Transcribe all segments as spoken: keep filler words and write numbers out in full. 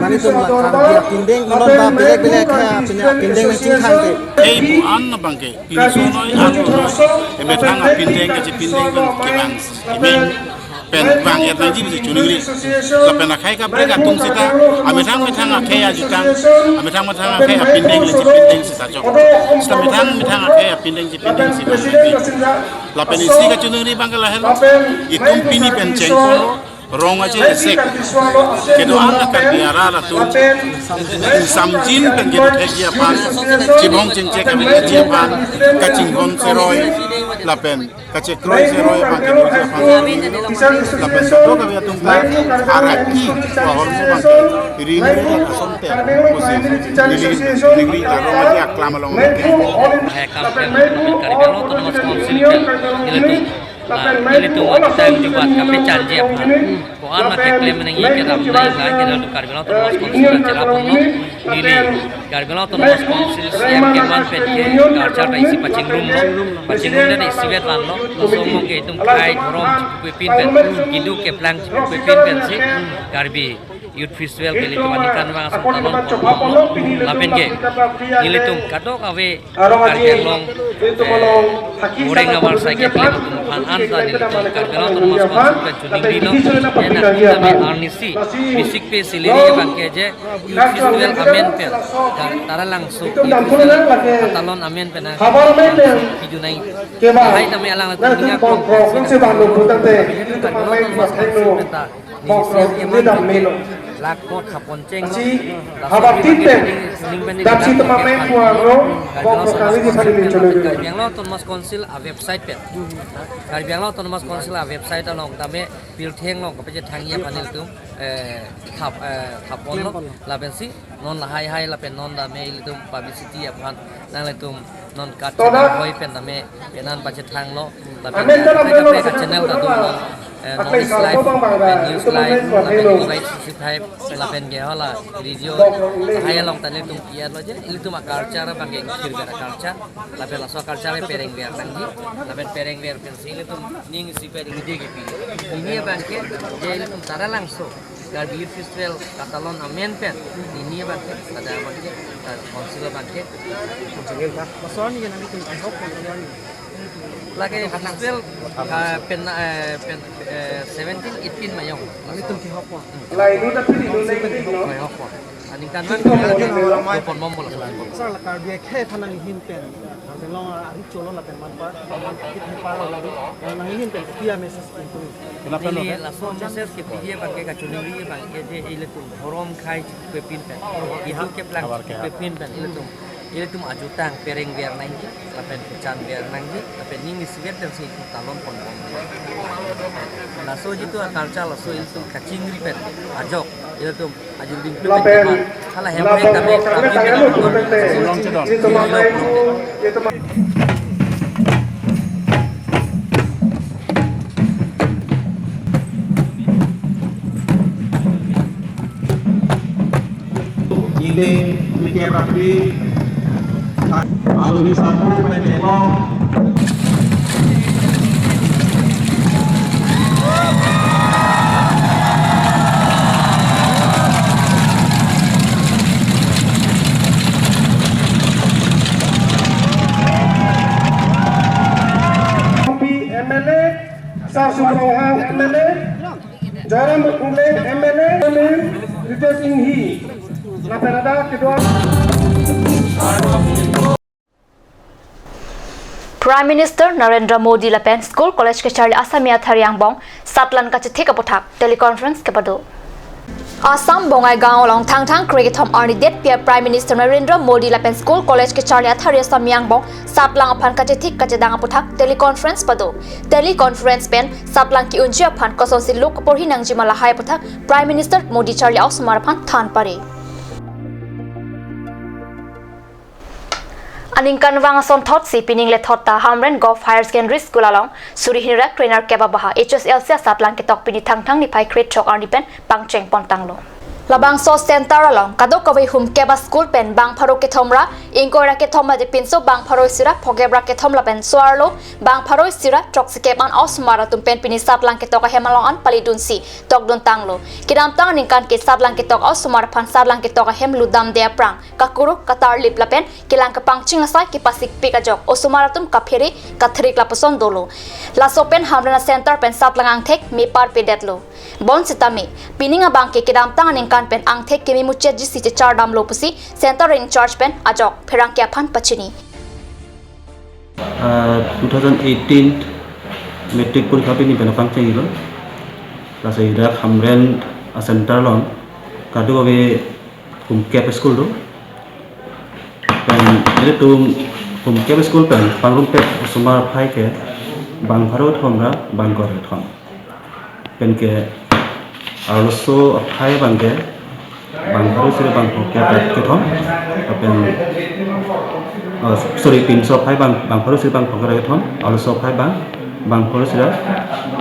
manitum la Karbi apindeng, non ba belek belek akhei apindeng, apindeng nangchingthang te. Hei pu an abang ke, pinso noi an noi, emethang apindeng kachipindeng pen kevang, ime pen vang-et nangji pusi choningri. Lapen akhei kaprek atum sita, amethang methang akhei ajutang, amethang methang akhei apindeng le chipindeng sita chok. Sita methang methang akhei apindeng chipindeng si vang nangji. Lapen isi kachoningri abang ke lahen, itum pini pen chengkolo, Rong aje esek kedo-an Karbi arat atum samjin pen kedo thekji aphan, chibong chingchek kemeji aphan, kachinghon seroi lapen kachekroi seroi abang kedoji aphan, lapen kadokave atum ta araki ahormu abang ke ring ring asonte pusi neli, neli la Rong aje aklam along. Hai kam klem Karbi Anglong Autonomous Council ke nelitum, ah, nelitum agi time jubat kapechanji aphan. Ko-an ma keklem nangji kedam nai la ke nelitum Karbi Anglong Autonomous Council ta cheraponlo. Neli Karbi Anglong Autonomous Council C E M keman pen ke culture ta isi pachingrumlo. Pachingrumdet isivet vanlo. Laso angbong ke itum khei dhorom chipupepin pen, kiduk keplang chipupepin pensi Karbi Youth Festival ke nelitum aningkanvang ason talon ponlo. Lapen ke nelitum kadokave Karbi Anglong, eh, orang awar sai keklem atum aphan anta nelitum Karbi Anglong Autonomous Council pen choningrilo. Ena kita me arnisi bisik pe siliri abang ke je Youth Festival amen pen, Tar-, Taralangso Youth Festival talon amen pen, ah, pijunai. Hai tame alang latum ning aklong Karbi Anglong Autonomous Council pen ta neli C E M keman pen lakh kot hapon cheng. Laso Karbi Anglong Autonomous Council pen, Karbi Anglong Autonomous Council a website pen, Karbi Anglong Autonomous Council a website along tame pirthe along kapachethangji aphan nelitum, eh, thap, eh, thaponlo. Lapensi non lahai hai lapen non tame ilitum publicity aphan nanglitum non kat channel hoi pen tame penan pachethanglo. Lapen kaprek kaprek channel ta do, eh, North East Live, eh, News Live, lapen Live sixty-five, lapen ke hala radio hai along ta nelitum kiat lo je, ilitum a culture abang ke ingthir ber a culture, lapen laso culture perengver nangji, lapen perengver pensi ilitum ning isi pen ingdeng kepi. Pini abang ke je ilitum Taralangso Karbi Youth Festival katalon amen pen, pini abang ke, pada abang ke, eh, council abang ke. Mason ni nanglitum kehok ko ni. Lake festival, eh, pen, eh, pen, eh, seventeen, eighteen mayong. Nanglitum kehok ko. Kehok ko. Aningkanvang dopon mom bola. Sir, la Karbi akhei aphan nanghin pen, Karbi Anglong ari cholo lapen manpar, man kit ni par lo lagi. Nanghin pen kopi a message pintu. Neli laso message kepiji abang ke kachiningri abang ke je ilitum dhorom khei chipupepin pen, kiduk keplang chipupepin pen ilitum, ilitum ajutang perengver nangji, lapen kechanver nangji, lapen ning isivet pensi itum talon ponbom. Laso jitu a culture laso ilitum kachingri pen ajok ilitum ajuding lapen hala hem lapen kami kami tanggal dua puluh pen te. Long Chedon. Jitu manai, jitu ma- Ini P K Prapti, Alwi Sambu, P K Long. M L A, Sar Sumrong Hang M L A, Joyram Bhutpule M L A, Ritesh Enghi, lapen ladak kedua. Prime Minister Narendra Modi lapen School College kecharli asami athari angbong satlang kachethik aputhak teleconference kepado. Assam Bongaigaon along Thangthang krekethom arni date pi a Prime Minister Narendra Modi lapen School College kecharli athari asami angbong satlang aphan kachethik kachedang aputhak teleconference pado. Teleconference pen satlang ke-unji aphan kosonsi lo kaporhi nangjima lahai aputhak Prime Minister Modi charli a-osomar aphan than pare. Aningkanvang asonthotsi pining lethot ta Hamren Govt Higher Secondary School along suri hini ra kre nerkep abaha H S L C asatlang ketok pini Thangthang niphai krethrok arni pen pangcheng pontanglo. Labangso center along kadokave humkep a-school pen bang pharo kethom ra ingkoi ra kethom aje pinso bang pharo isi ra phokep ra kethom lapen so-arlo bang pharo isi ra throksikep an a-osomar atum pen pini satlang ketok ahem along an palidunsi tokduntanglo. Kedamtang aningkan ke satlang ketok a-osomar aphan satlang ketok ahem lutdamde aphrang kakuruk katarlip lapen kelang kepangching asai kepasikpik ajok osomar atum kaphere kathrik lapuson dolo. Laso pen Hamren a-center pen satlang angthek me parpedetlo. Bonsitame pining abang ke kedamtang aningkan pen angthek keme muchotjisi chechardamlo pusi center in-charge pen ajok pherangke aphan pachini. Ah, two thousand eighteen matric porikha pini pen pangchenglo. Lasi dak Hamren a-center along kadokave humkep school do. Pen ilitum humkep school pen pangrumpet osomar aphai ke bang pharo kethom ra bang ingkoi ra kethom. Pen ke arloso aphai abang ke bang pharo suri bang phongkep ra kethom. Pen, oh, sorry, pinso aphai bang, bang pharo suri bang phongkep ra kethom. Arloso aphai bang, bang pharo suri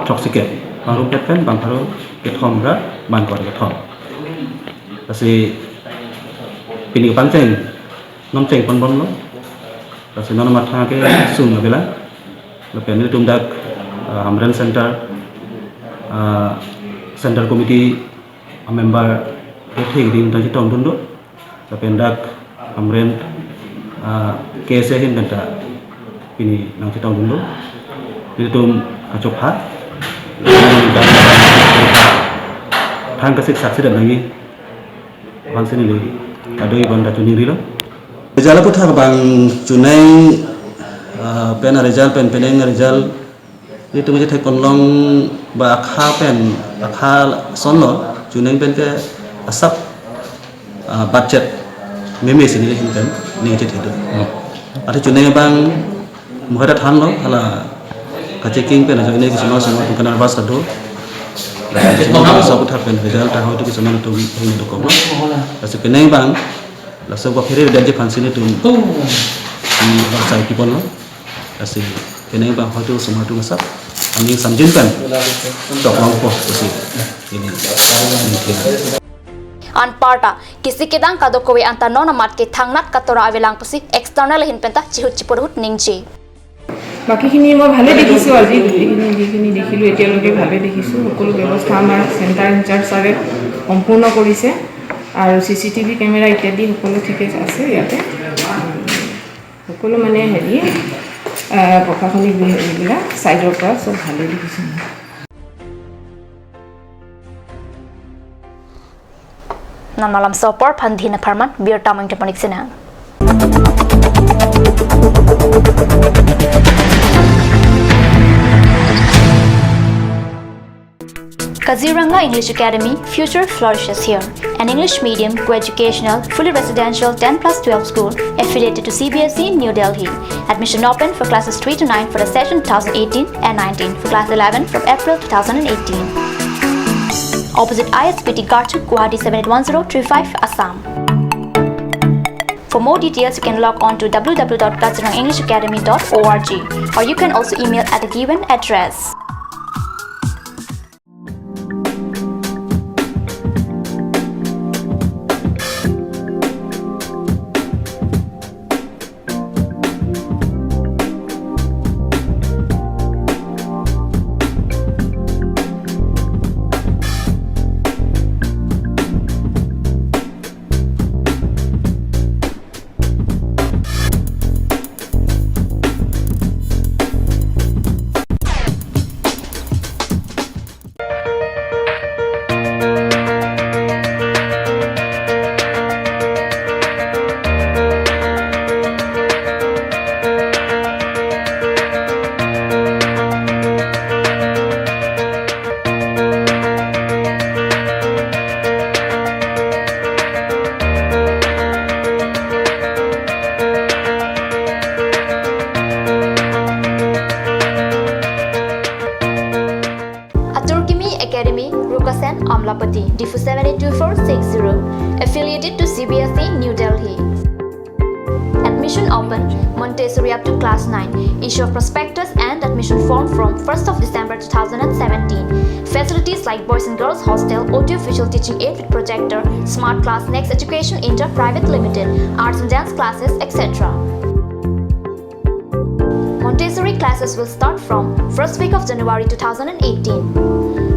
throksi kep. Pangrumpet pen bang pharo kethom ra bang ingkoi ra kethom. Lasi pini pangcheng, non cheng ponbomlo. Lasi non matha kesung avelang. Lapen ilitum dak, ah, Hamren Center, ah, Center Committee a-member kethe keding nangchetongdun do. Lapen dak Hamren, ah, K S A ahin penta pini nangchetongdun do. Ilitum kachopha. Thang kasik saksi dan lagi. Bang sini dulu. Ado iban dak chuning rilo. Result aputhak bang chuneng, ah, pen a-result pen penang a-result. Ilitum kachethek ponlong ba akha pen, akha asonlo, chuneng pen ke asap, ah, budget meme sini ahin pen ning chethe do. Hmm. Athe chuneng abang muhai ta thanlo, hala kachecking pen ajoine kisama sama tung kana bas ado. Kisama asap aputhak pen result ta hoi tu kisama tum hoi tu kok lo. Lasi penang abang, laso ba phere dan je phan sini tum. Oh. Di bangsa ki ponlo. Lasi penang abang hoi tu osomar atum asap aning samjin pen tok longpo pusi pini, pini. Anparta kisi kedang kadokave anta non amat ke thangnat katora avelang pusi external ahin penta chihut chipurhut ningje. বাকীখিনি মই ভালে দেখিছোঁ, আজি গোটেইখিনি যিখিনি দেখিলোঁ এতিয়ালৈকে ভালে দেখিছোঁ। সকলো ব্যৱস্থা আমাৰ চেণ্টাৰ ইনচাৰ্জ ছাৰে সম্পূৰ্ণ কৰিছে আৰু চি চি টি ভি কেমেৰা ইত্যাদি সকলো ঠিকে আছে ইয়াতে। সকলো মানে হেৰি, আহ, প্ৰশাসনিক বি-, হেৰিবিলাক ছাইডৰ পৰা চব ভালেই দেখিছোঁ মই। Non malomso apor aphan dhin apharman birta mangtepon ik sinang. Kaziranga English Academy, future flourishes here. An English medium, co-educational, fully residential ten plus twelve school affiliated to C B S E New Delhi. Admission open for classes three to nine for the session two thousand eighteen and nineteen, for class eleven from April two thousand eighteen. Opposite I S B T Garchuk, Guwahati seven eight one zero three five, Assam. For more details, you can log on to W W W dot kaziranga english academy dot org, or you can also email at the given address. Atur Kimi Academy, Rukasen, Amlapati, Diphu seven eight two four six zero. Affiliated to C B S E, New Delhi. Admission open, Montessori up to class nine. Issue of prospectus and admission form from first of December two thousand seventeen. Facilities like boys and girls hostel, audio visual teaching aid with projector, smart class, Next Education India Private Limited, arts and dance classes, et cetera. Montessori classes will start from first week of January two thousand eighteen.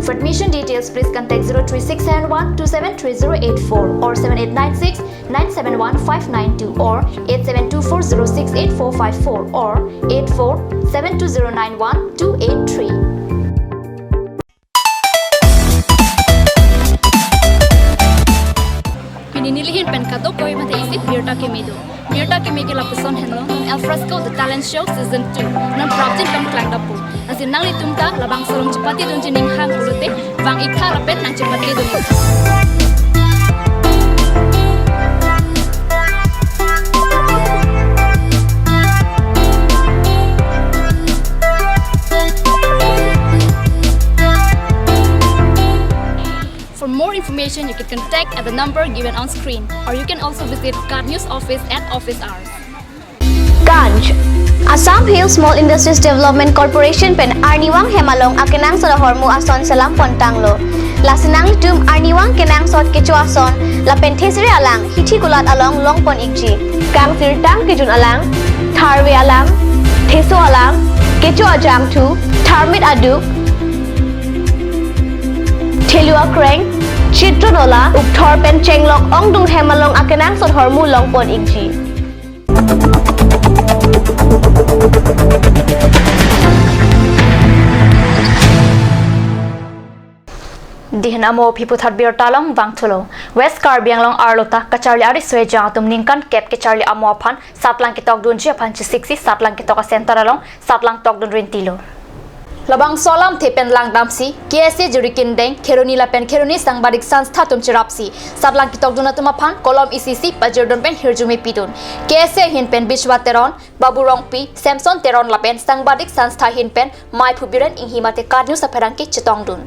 For admission details, please contact zero three six seven one two seven three zero eight four or seven eight nine six nine seven one five nine two or eight seven two four zero six eight four five four or eight four seven two zero nine one two eight three. Pini neli ahin pen kadokave matha isi birta keme do. Birta keme ke lapuson henlo, non Alfresco The Talent Show Season two. Non prapjin pangklang dapo. Lasi nanglitum ta labangso along chepatedunji ning hang pulote, vang-iktha lapen nangchepatedun. For more information, you can contact at the number given on screen, or you can also visit KAT News office at office hours. Ganj. Assam Hill Small Industries Development Corporation pen arnivang hem along akenangsot ahormu ason selam pontanglo. Lasi nanglitum arnivang kenangsot kecho ason lapen thesere alang hithi kulat along longpon-ikji. Kangsirtang kejun alang, tharve alang, theso alang, kecho ajangthu, tharmit aduk, thelu akreng, chitron ola, ukthor pen chenglok ongdung hem along akenangsot ahormu longpon-ikji. Dihin amo aphi puthot birta along vangthulo. West Karbi Anglong arlo ta kacharli ari soi jang atum ningkan kep kacharli amo aphan satlang ketokdunji aphan chesiksi satlang ketok a-center along satlang tokdun rintilo. Labangso alamthe pen langdamsi K S A Jirikindeng, Kheroni lapen Kheroni Sangbadik Sanstha atum cherapsi satlang ketokdun atum aphan kolom isi isi pajirdun pen hirjume pidun. K S A ahin pen Bishwa Teron, Babu Rongpi, Samson Teron lapen Sangbadik Sanstha ahin pen Maiphu Biren Inghi mate KAT News apherangke chetongdun.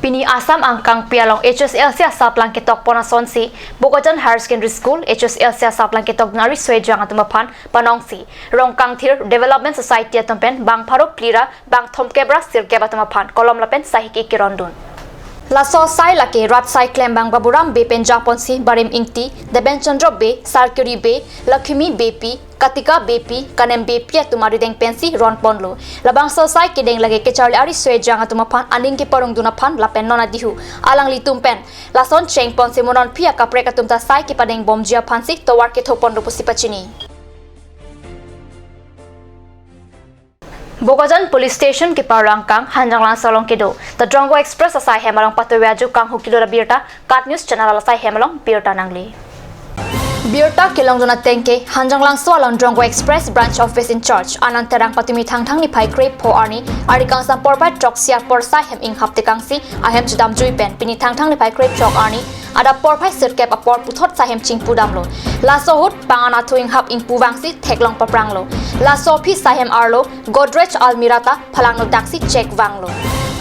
Pini Assam angkangpi along H S L C asatlang ketokpon asonsi Bokajan Higher Secondary School H S L C asatlang ketokdun ari soi jang atum aphan panongsi Rongkangthir Development Society atum pen bang pharo phli ra bang thomkep ra sirkep atum aphan kolom lapen sahiki kirondun. Laso asai lake rat asai klembang Baburam Bey pen jangponsi Barim Ingti, Deben Chandra Bey, Sarkiri Bey, Lakhmi Beypi, Katika Beypi, Kanem Beypi atum arideng pensi ronponlo. Labangso asai kedeng lake kacharli ari soi jang atum aphan aning keparongdun aphan lapen non adihu alanglitum pen lason chengponsi mo non aphi akaprek atum ta asai kepadengbomji aphansi tovar kethopon do pusi pachini. Bokajan Police Station keparlo angkang Hanjanglangso along kedo The Drongo Express asai hem along patove aju kanghu kilo ra birta KAT News channel asai hem along birta nangli. Birta kelongdun ateng ke Hanjanglangso along Drongo Express Branch Office in Charge Anand Terang patumi Thangthang niphai krepho arni ari kangsam porphai throksi apor asai hem inghap tekangsi ahem chedamjui pen pini Thangthang niphai krethrok arni adap porphai sirkep apor puthot asai hem chingpu damlo. Laso ahut pang anatthu inghap ingpu vangsi theklong papranglo. Laso aphi asai hem arlo Godrej almirah ta phalangno daksi chek vanglo.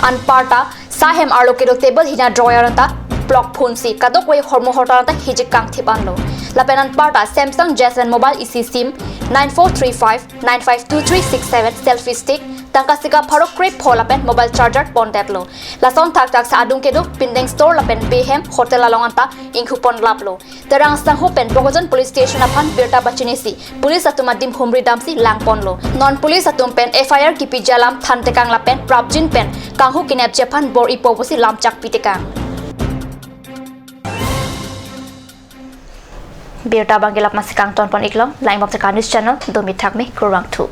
Anparta asai hem arlo kedo table hina drawer anta plok phunsi kadokave ahormu ahortar anta hijik kangthip anlo. Lapen anparta Samsung J seven mobile isi sim, nine four three five nine five two three six seven selfie stick, tangka sika pharo krepho lapen mobile charger pondetlo. Lason thakthak asai adung kedo Pindeng Store lapen Bey hem hotel along anta inghupon laplo. Terang sangho pen Bokajan Police Station aphan birta pachinisi police atum adim humri damsi langponlo. Non police atum pen F I R kepiji alam thantekang lapen prapjin pen kanghu kenepji aphan bor-ipo pusi lamchak pitekang. Birta abang ke la-an si kangtonpon-iklong, langbom si KAT News channel, domi thakmi kurvangthu.